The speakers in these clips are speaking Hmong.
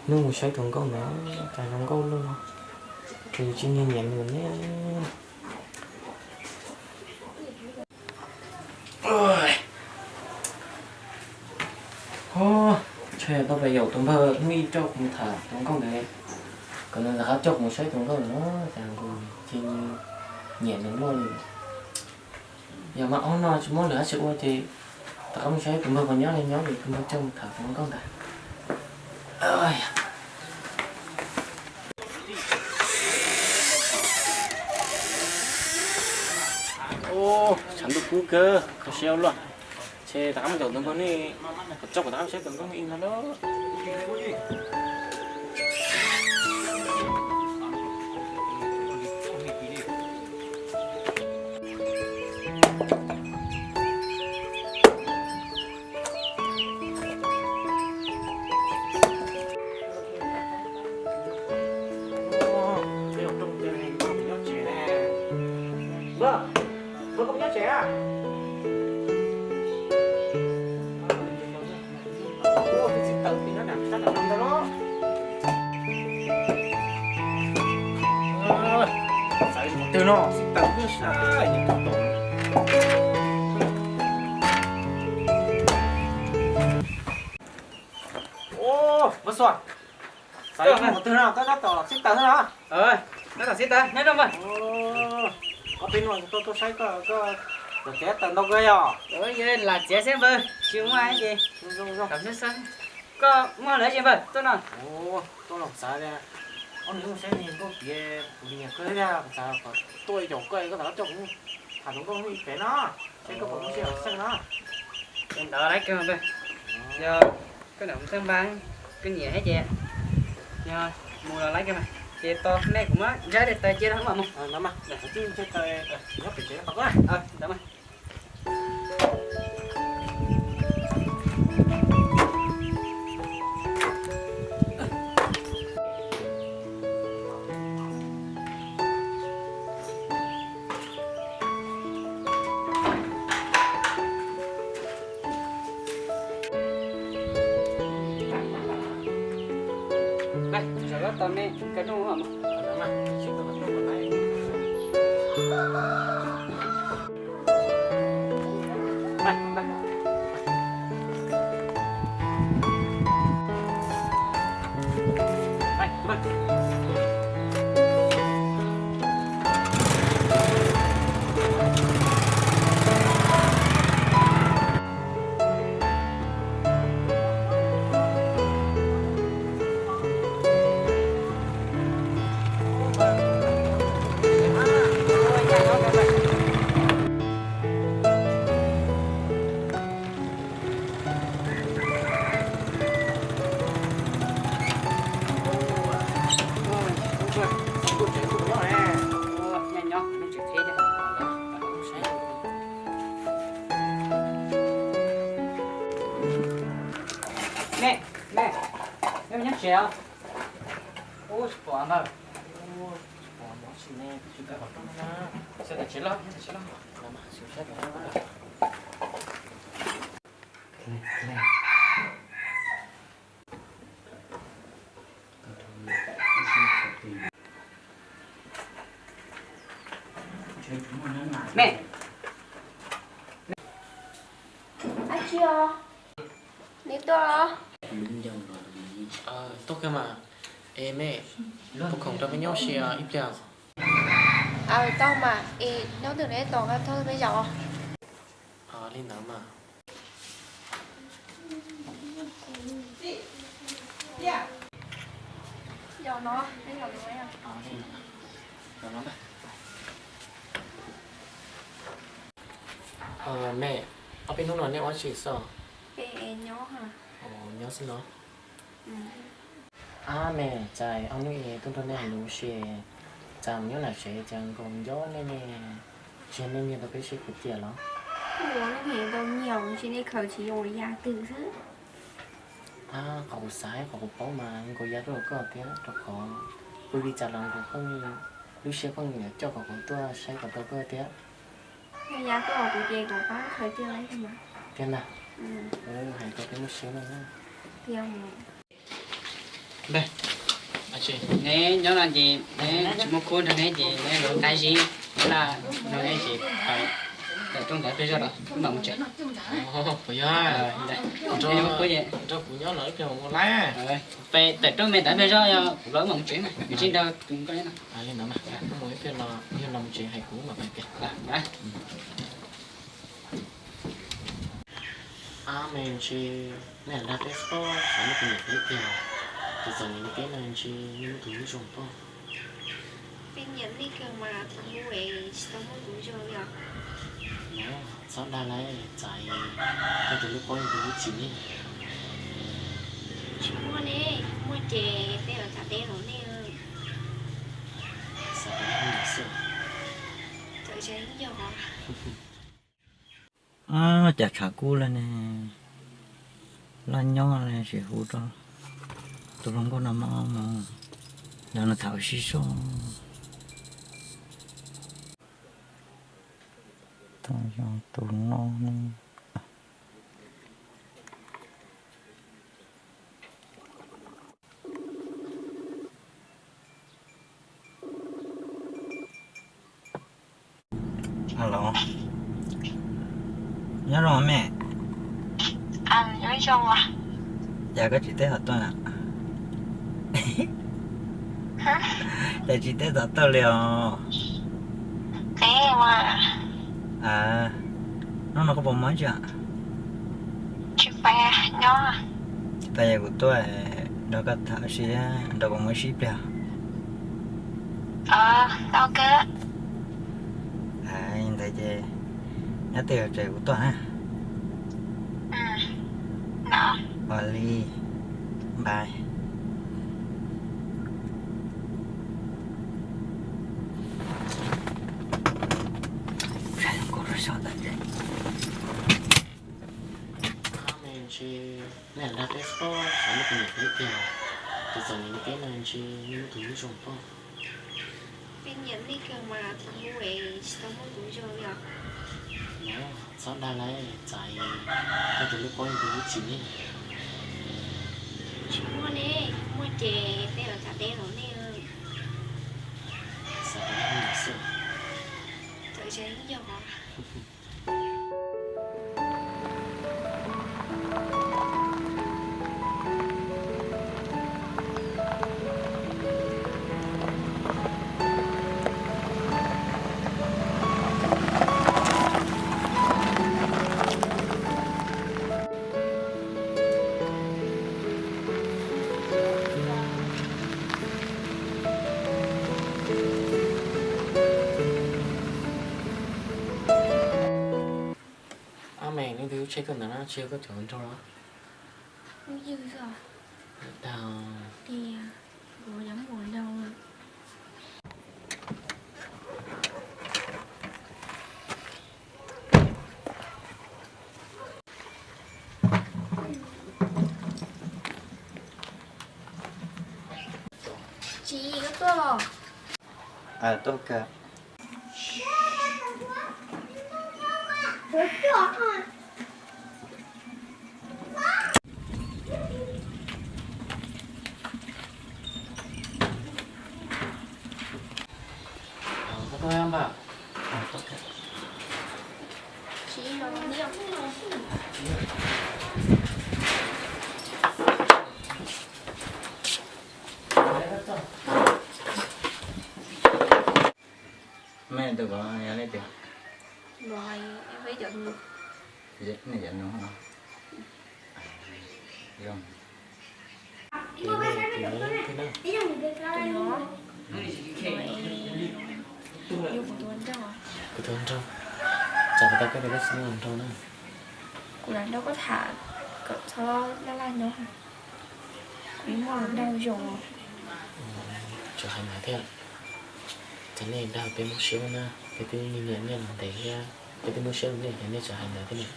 Hnub mus saib tus nkauj ntawd, cas zoo nkauj luaj, ces tsis nyiam nyiam nws ne. Ho, ntshe tau pes yaum tus npawg Hmoob Ib coj kuv mus tham tus nkauj ntawd, kom nws rov qab coj kuv mus saib tus nkauj ntawd, cas kuv tsis nyiam nws luaj li. Yog mas ob no tsis muab lwm hab tsis ua ces rov qab mus saib tus npawg puas nyob li, nyob ces tus npawg coj mus tham tus nkauj ntawd. Tshav ntuj kub kawg, kho siab ua luaj. Ntshe rov qab mus caum tus npawg ne, kom tso kuv rov qab saib tus nkauj ib no lauj. Npawg, npawg, koj puas nyob tsev a? Ua, txiv tawv tim no na, sab tom no ntag los. Xav qhov twg no, txiv tawv twb sab. Ua, Npawg Xuas, xav qhov twg no, koj tab tom txiv tawv no? Tab tom txiv tawv, nyob zoo npawg. Ob peb hnub tuaj tuaj saib koj, koj lam txiav tawv ntau kawg yog? Lam txiav xwb npawg, tsis muaj ces. Koj muaj lawm ces npawg tuaj no. Tuaj no xav tias ob nws saib nws nkauj tiav kuv nyiam kawg thiab, xav kom tuaj yaum koj, koj rov qab coj kuv tham tus nkauj ib pem no, saib koj puas muaj sij hawm xeej no. Ntawd laib kawg npawg. Yog koj nam mus txaj npab, koj nyiam thiab ces yog mus los laib kawg mas. Ces tos nej kuv muab ntsab daim taws cia no mam mus. Ntawd mas, nyob pem tsev tos koj. Ntawd mas. Nyob nyob, nyob tsev thiab. Neb, neb, neb nyob tsev os? Ub, tsis pom ntag. Ub, tsis pom ntag, tsis ne, tsis pom ntag. Saib tom tsev los, saib tom tsev los. Mej. Dab tsi os? Neb tuaj los? Tuaj kawg mas. Es mej, puas khoom rau peb nyob ua si ib pliag? Aws, tau mas. Es nyob twg neb tos nqa thawj peb zaum? Li ntawd mas. Mej, ob peb hnub no nej ua tsi xwb? Nyob xwb los? Ab, mej, cas ob hnub no tuaj nrog nej hais lus ua si, cas mus nyob nram tsev cas nkaus nco nej ne, tsis yog nej nyiag tau peb seb kuv tiag los? Kuv nyiag tau nyiag, tsis nej khaws tsis zoo li yam twg xwb. Ab, qhov kuv xav, qhov kuv paub mas nkaus ya tuaj koj thiab, rau qhov kuv li cas los nkaus pheej, lub siab pheej yuav coj kom kuv tuaj saib kom tau koj thiab. Yog ya tuaj kuv ces kuv pab khaws tiag. Tiag ntag. Hais tau peb lub siab no na. Tiag mas. Neb nyob no ces neb tsis muaj khub nrog neb ces neb los nqa zib, neb los neb ces tawm rooj ntawd peb zog los wb mam mus tsev. Puas yog? Neb muaj khub ces nrog kuv nyob los ib pliag mus laib. Peb tawm rooj me ntawd peb zog, yog kuv los wb mam mus tsev mas, nws tsis nrog tus koj nyob no. Li ntawd mas, wb mus ib pliag los, yog los mus tsev hais kuv mam pais tiag. Ab, me ntsis nej lam dag peb xwb, xav muab tus niam peb tiag, tus txom nyem li peb no ntsis nej muab tus hlub zoo pob. Peb nyiam nej kawg mas tus hlub es tsis tau muab tus zoo li os. No, txhob dag lawm, txais nej tus hlub paub yog tus hlub txim ne. Tsis muaj ne, muaj ces peb los tham teb los nej. Xav tau nej xwb. Txawm tsis yog. Cas tshav kub lawm ne, laj nyob ne, tsis hu rau tus hluas nkauj no mas mus nrog nws tham ua si soj. Tus no ne. Alo, nyob zoo me? Cas koj tsis teb tom tuaj? Cas tsis teb tom tuaj li os? Hnub no koj puas mob tsi? Tsis pais, yog kuv tuaj nrog koj tham ua si, nrog kuv mus ib pliag. Ntawd ces nyob twj ywm ces kuv tuaj na. Ua li, npais. Nej lam dag peb xwb, xav muab tus niam peb tiag, tus txom nyem li peb no ntshe nej muab tus hlub zoo pob. Peb nyiam nej kawg mas tus hlub es tsis tau muab tus zoo li os. No, txhob dag lawm, txais nej tus hlub paub yog tus hlub txim ne. Tsis muaj ne, muaj ces peb los tham teb los nej. Xav tau nej xwb. Txawm tsis yog. Ab, me leej twg lub tsheb tuaj ntawd no, tsis yog koj cov hluas nraug los? Dag, kuv cov hluas nraug. Tsis, koj tuaj los? Tuaj kawg. Mej tus ko yog leej twg? Nej cov no, zoo. Tus no, yog kuv tus hluas nraug. Kuv tus hluas nraug. Txawm tau koj tias koj tsis muaj hluas nraug na. Kuv lam nrog koj tham kom txhob laj laj nyob. Kuv muaj hluas nraug zoo. Txawm hais ntawd thiab. Cov nej dag peb mob siab na, peb twb nyiam nej los ntev thiab, peb twb mob siab rau nej ces nej txawm hais ntawd thiab ne.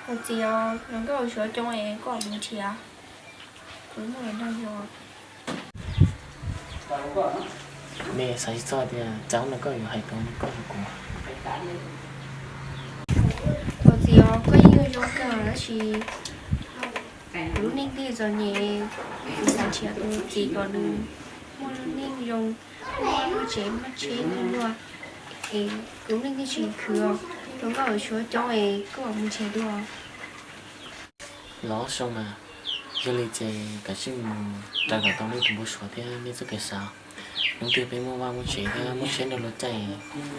Kuv txiv os, nws koj suav coob es koj mus nrhiav. Kuv muaj hluas nraug zoo. Nej xav tsis txog tias cas hnub no koj yuav hais tau koj rau kuv. Kuv txiv os, koj yeej zoo kawg tab sis Kuv lub neej twb txom nyem, kuv xav nrhiav tus txiv kom nws muaj lub neej zoo, muaj lub tsev muaj tsheb muaj luag, es kuv lub neej twb tsis khwv, hluas nkauj tshuav coob es koj mus nrhiav dua. Los Soo mas, yog li ces kav tsij mus raws kom tau nej tus npau suav thiab nej txoj kev xav. Hnub twg peb muaj vaj muaj tsev thiab muaj tsheb nrog luag caij,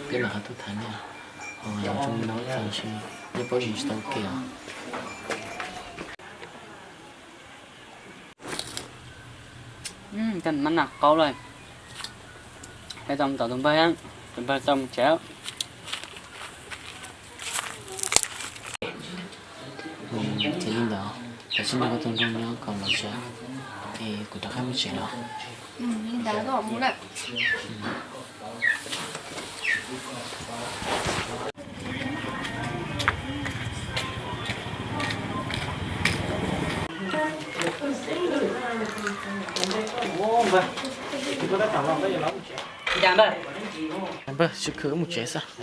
peb mam ho tuaj tham nej. Ho zoo li no ib txhia ntshe nej paub tsis tau ua ke os. Cov mab nas qaub lawm, peb tau mus tom tus npawg, tus npawg tau mus tsev. Ces li ntawd, kav tsij nrog koj tus nraug nyob kom lom zem, es kuv rov qab mus tsev lawm. Li ntawd koj mus lawm. Npawg, tsis khwv mus tsev xwb.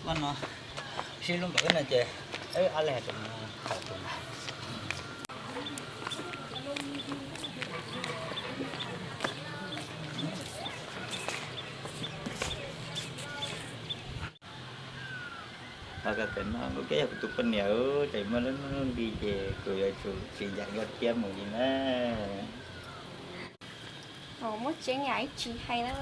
Ua no, sib hlub npaum no ces ab le tus no. Ho kawm no kuv thiaj yog kuv tus poj niam, ces muaj lub hnub nti ces kuv yuav tsum tsis ncaim nkauj thiab mus li na. Muaj tseeb yam ib tsis hais na.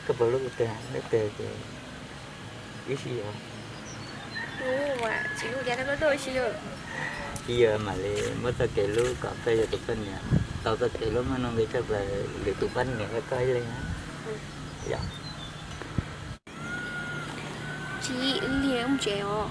Koj puas hlub kuv twg, hlub twg ces Wb sib yuav. Tsis yuav mam li muab txoj kev hlub kom koj yog tus poj niam, tau txoj kev hlub muaj nuj nqis tshaj plaws lwm tus poj niam rau koj ib leeg. Tsis li mus tsev os.